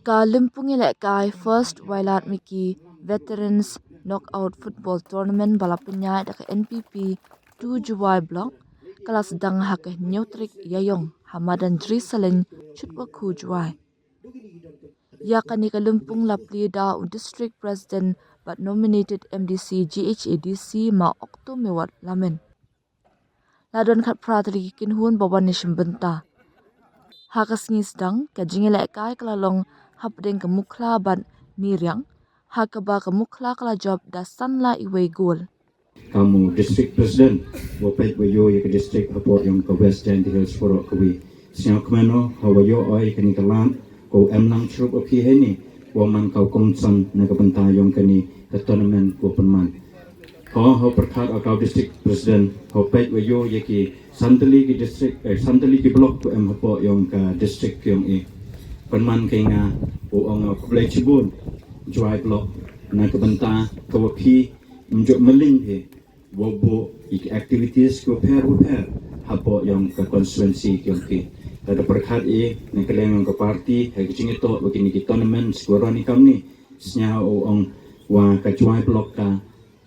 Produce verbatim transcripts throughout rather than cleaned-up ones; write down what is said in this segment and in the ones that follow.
Ka lympung ïalehkai First Wailadmiki Veterans Knockout Football Tournament ba la pynïaid da ka N P P two Jowai Block ka la sdang ha ka hynñiew tarik Ïaïong ha madan Jri Saleng, Chutwakhu, Jowai. Ïa kane ka lympung la plie da u District President bad nominated M D C G H A D C, Ma Okto Mewat Lamin. La don khatphra tylli ki kynhun ba wan ïashim bynta. Ha ka sngi sdang, ka jingïalehkai ka la long hapdeng ka Mukhla bad Nongriang, ha kaba ka Mukhla ka la jop da san la iwei gol. Kam u District President, wa peit wa ïoh ïa ka district hapoh ïong ka West Jaintia Hills, baroh kawei. Sngewkmen o, ha wa ïoh oi kane ka lad, ko em lang chrup o phi heini, wa man ka u kongsan na ka bynta ïong kane ka tournament ko pynman. Ho, ho pyrkhat o ka u District President, ho peit wa ïoh ïa ki san tylli ki district, eh, san tylli ki block ko em hapoh ïong ka district ïong i. Pynman ka nga, u ong o khublei chibun, Jowai Block, na ka bynta ka wa phi, ym jop maling phi, wa buh ïa ki activities ko pher wa pher hapoh ïong ka constituency ïong ki. Lada pyrkhat i na ka liang ïong ka party, ha ki jingïatoh wa kine ki tournaments ko ron i kamni, sñiaw u ong wa ka Jowai Block ka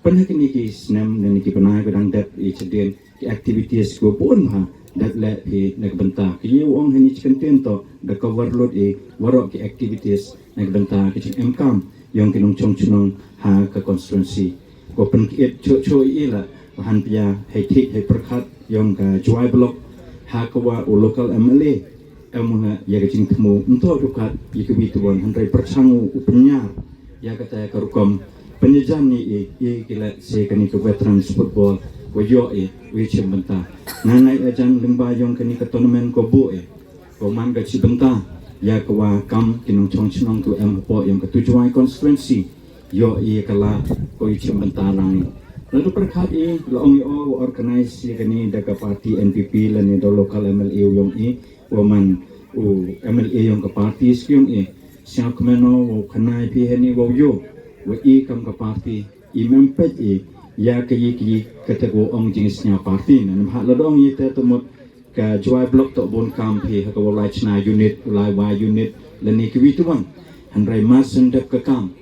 pynha kine ki snem ne ki bnai ko dang dep i chadien ki activities ko bun ha dep leh phi na ka bynta ki ïa u ong hani chi kyntien to da cover lut i waroh ki activities na ka bynta ki jingem kam ïong ki nongchong chnong ha ka constituency. Ko pynkiet chuh chuh i la, wa han pia hei thik hei pyrkhat ïong ka Jowai Block, ha ka wa u local M L A em u nga ïa ka jingthmu, ym toh dukat ïa ka wi tuan, hynrei pyrchang u pynñiar ïa kata ka rukom pynïajan i, i, i ki leh se kane ka veterans football, wa ïoh i, wi chim bynta. Nga ngai ajan lyngba ïong kane ka tournament ko buh i. Ko man ka chi bynta ïa ka wa kam ki nongchong chnong ko em hapoh ïong ka tu Jowai constituency. Ïoh i ka la ko i chim bynta lang i. Lada pyrkhat i la ong i o wa organize ïa kane da ka party N P P lane da local M L A ïong i, wa man u M L A ïong ka party ski ïong i. Sngewkmen o wa u khanai phi hani wa u ïoh wa i kam ka party i mem peit i ïa ka i ki kata ko ong jingsngew party na nam ha la dong i te te mut ka Jowai Block to bun kam phi ha ka wa lai chna unit, lai wa unit lane ki wi tuan. Hynrei mar syn dep ka kam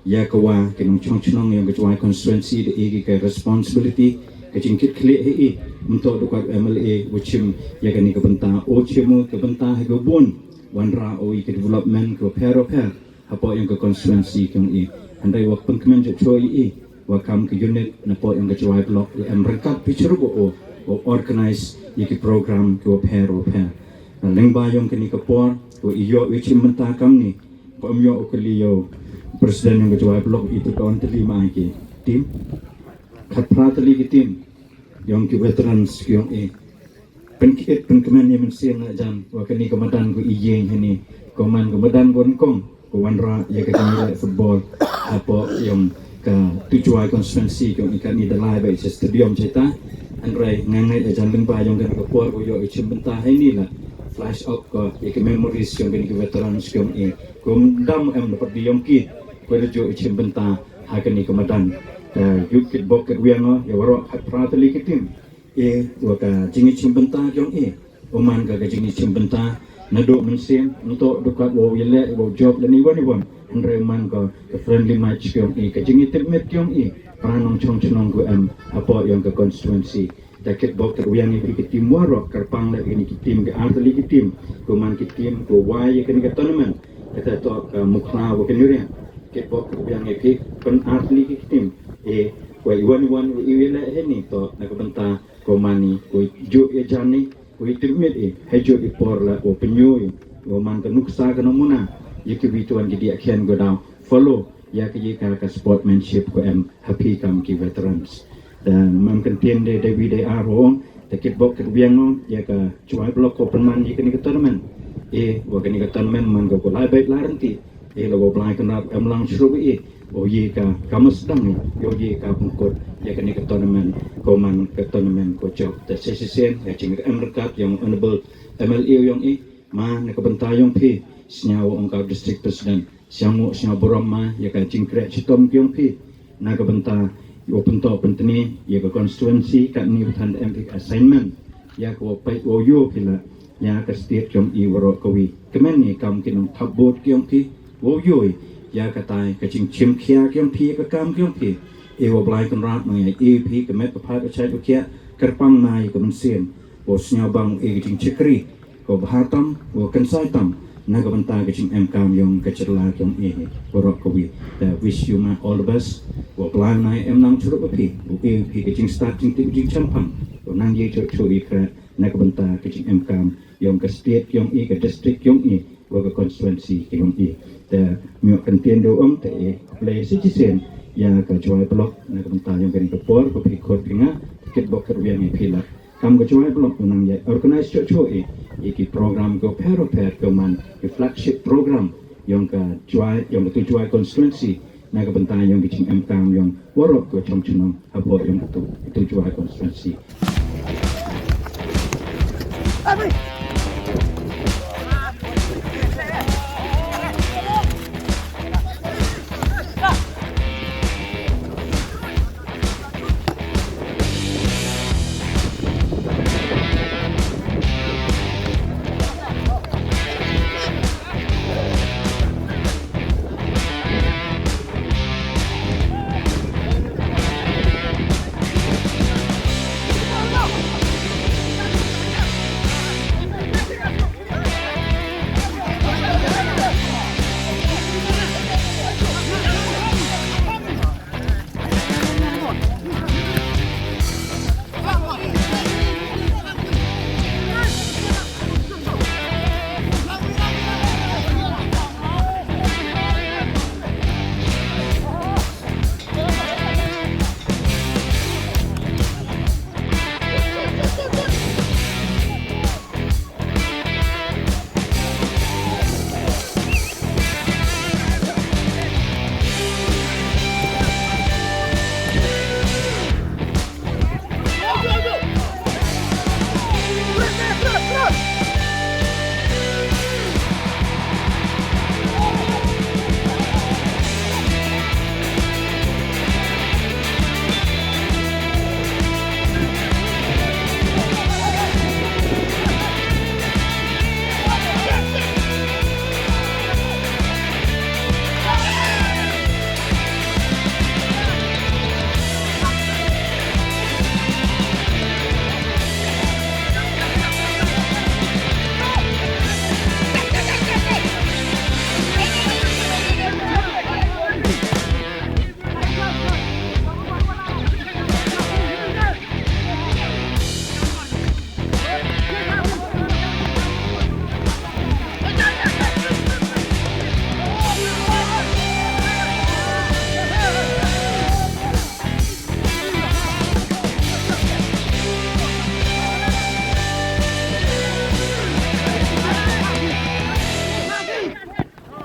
ïa ka wa ki nongchong chnong ïong ka Jowai constituency da i ki ka responsibility ka jingkit khlieh hi i, ym toh dukat M L A wa chim ïa kane ka bynta, o chim u ka bynta ha ka bun wanrah o i ka development ka pher o pher hapoh ïong ka constituency ïong i. Hynrei wa pynkmen chuh chuh i i wa kam ka unit napoh ïong ka Jowai Block i em ryngkat phi chrup o, o organize ïa ki program ki wa pher wa pher. Na lyngba ïong kane ka por wa i ïoh i chim bynta kamni, ko em ïoh u kylli ïa u President ïong ka Jowai Block i tu ka wan tylli ma ki team. Khatphra tylli ki team ïong ki veterans ki ïong i. Pynkiet pynkmen ïa mynsiem na jan wa kane ka madan ko i ïeng hani, ko man ka madan ko nyngkong ko wanrah ïa ka jingïaleh football hapoh ïong ka tu Jowai constituency ko i kane da lai ba i stadium chita. Hynrei nga ngai ajan lyngba ïong kane ka por ko ïoh i chim bynta hani la flash up ko ïa ka memories ïong kane ka veterans ko i. Ko dam em da pat di ïong ki ko da ïoh i chim bynta ha kane ka madan. Ka juk kit bok kit wiang o ïa waroh khatphra tylli ki team. E wa ka jingïachim bynta ki ïong i, u man ka ka jingïachim bynta naduh mynsiem, ym toh dukat wow ïaleh wow jop lane iwan iwan. Hynrei man ka ka friendly match ki ïong i, ka jingïatipmit ki ïong i para nongchong chnong ko em hapoh ïong ka constituency. Da kit bok kit wiang ïa ki team waroh, kyrpang leh ïa ki team, ki ar tylli ki team, ko man ki team ko wai ïa kane ka tournament. Kata toh ka Mukhla wa ka Nongriang. Kit bok kit wiang ïa ki pyn ar tylli ki team. E wa iwan iwan wa iwi leh heni toh na ka bynta ko mani, ko ju ïa jani, ko i tipmit i, ha ju i por la ko pynyu i, ko man ka nuksa ka namuna ïa ki wi tuan ki diah khian ko daw follow ïa ka ïa ka ka sportsmanship ko em ha phi kam ki veterans. Da man kan tien de de wi de ar hong, da kit bok kit wiang ïa ka Jowai Block ko pynman ïa kani ka tournament. E wa kani ka tournament man ko ko lai bait lai rynti. E la wa blai kynrap em lang shruh i. O ye ka ka mas dang i, o ye ka pungkut ïa kani ka tournament, ko man ka tournament ko jop. Te shisien ïa jingem ryngkat ïong Honorable M L A ïong i, ma na ka bynta ïong phi, sñiaw ong ka District President, sñiaw nguh sñiaw burom ma ïa ka jingkreh chitom ki ïong phi na ka bynta ïa u pynto pyntni ïa ka constituency, katni u than em phi ka assignment ïa ka wa peit wa u ïoh phi la ïa ka state ki ïong i waroh kawi. Kmen i kam ki nongthap vote ki ïong phi, Wow ïohi ïa katai ka jingshim khia ki yong phi, ka kam ki yong phi. E wow Blai Kynrad nang ïa e phi ka met ka phad ka shait u khiah, kyrpang na ïa ka mynsiem. Wow sñiawbang e ka jingshakri, ka bha tam, wow kynsai tam na ka bynta ka jingemkam yong ka jylla ki yong e. Warok kawi, te wish you my all the best. Wow Blai nang em nang churup phi, wow e phi ka jingstad jingtip jingchampang, wow nang ïa chuh chuh i kra na ka bynta ka jingemkam yong ka state yong i, ka district yong i, wa ka constituency ka yong i. Te mioh kan tien do ong te e khublei sa shisien ïa ka Jowai Block na ka bynta yong kani ka por, ka phi khot phi nga, kit bok kit wiang i phi la. Kam ka Jowai Block u nang ïa organize chuh chuh i, i ki program ko pher pher ko man ki flagship program yong ka Jowai, yong ka tu Jowai constituency na ka bynta yong ki jingemkam yong warok ko chong chnong hapoh yong ka tu, tu Jowai constituency.